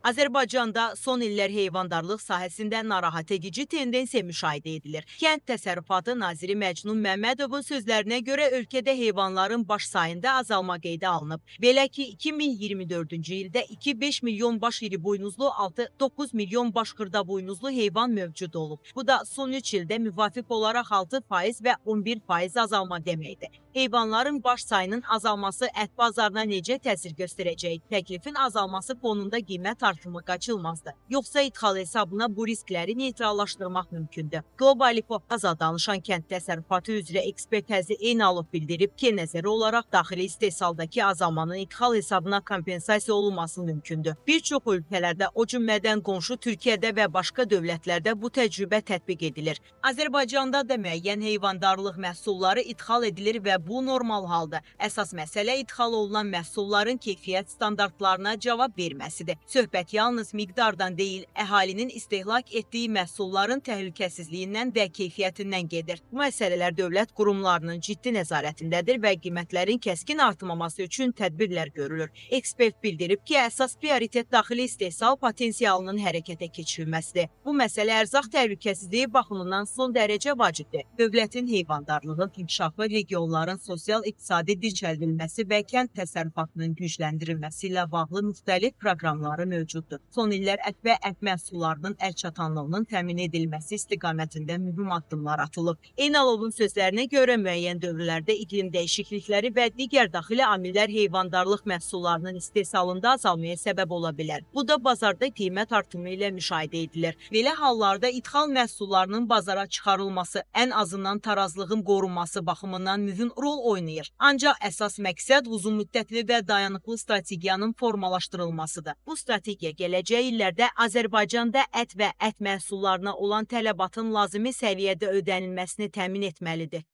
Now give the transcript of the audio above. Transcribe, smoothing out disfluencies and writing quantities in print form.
Azərbaycanda son illər heyvandarlıq sahəsində narahat edici tendensiya müşahidə edilir. Kənd Təsərrüfatı naziri Məcnun Məmmədovun sözlərinə görə ölkədə heyvanların baş sayında azalma qeydə alınıb. Belə ki, 2024-cü ildə 2,5 milyon baş iriboynuzlu, 6,9 milyon baş xırdaboynuzlu heyvan mövcud olub. Bu da son 3 ildə müvafiq olaraq 6% və 11% azalma deməkdir. Heyvanların baş sayının azalması ət bazarına necə təsir göstərəcək? Təklifin azalması fonunda qiymət artımı qaçılmazdır. Yoxsa idxal hesabına bu riskləri neytrallaşdırmaq mümkündür. Global İnfoaza danışan kənd təsərrüfatı üzrə ekspert Həzi Eynalov bildirib ki, nəzəri olaraq daxili istehsaldakı azalmanın idxal hesabına kompensasiya olunması mümkündür. Bir çox ölkələrdə, o cümlədən qonşu Türkiyədə və başqa dövlətlərdə bu təcrübə tətbiq edilir. Azərbaycanda da müəyyən heyvandarlıq məhsulları idxal edilir və bu normal haldır. Əsas məsələ idxal olunan məhsulların keyfiyyət standartlarına cavab verməsidir. Söhbət yalnız miqdardan deyil, əhalinin istehlak etdiyi məhsulların təhlükəsizliyindən və keyfiyyətindən gedir. Bu məsələlər dövlət qurumlarının ciddi nəzarətindədir və qiymətlərin kəskin artmaması üçün tədbirlər görülür. Ekspert bildirib ki, əsas prioritet daxili istehsal potensialının hərəkətə keçirilməsidir. Bu məsələ ərzaq təhlükəsizliyi baxımından son dərəcə vacibdir. Dövlətin heyvandarlığın inkişafı, regionların sosial-iqtisadi dirçəldilməsi və kənd təsərrüfatının gücləndirilməsi ilə bağlı müxtəlif proqramları mövcuddur. Son illər ət və ət məhsullarının əlçatanlığının təmin edilməsi istiqamətində mühüm addımlar atılıb. Eynalovun sözlərinə görə müəyyən dövrlərdə iqlim dəyişiklikləri və digər daxili amillər heyvandarlıq məhsullarının istehsalında azalmaya səbəb ola bilər. Bu da bazarda qiymət artımı ilə müşahidə edilir. Belə hallarda idxal məhsullarının bazara çıxarılması ən azından tarazlığın qorunması baxımından mühüm rol oynayır. Ancaq əsas məqsəd uzunmüddətli və dayanıqlı strategiyanın formalaşdırılmasıdır. Bu strategiya gələcək illərdə Azərbaycanda ət və ət məhsullarına olan tələbatın lazımi səviyyədə ödənilməsini təmin etməlidir.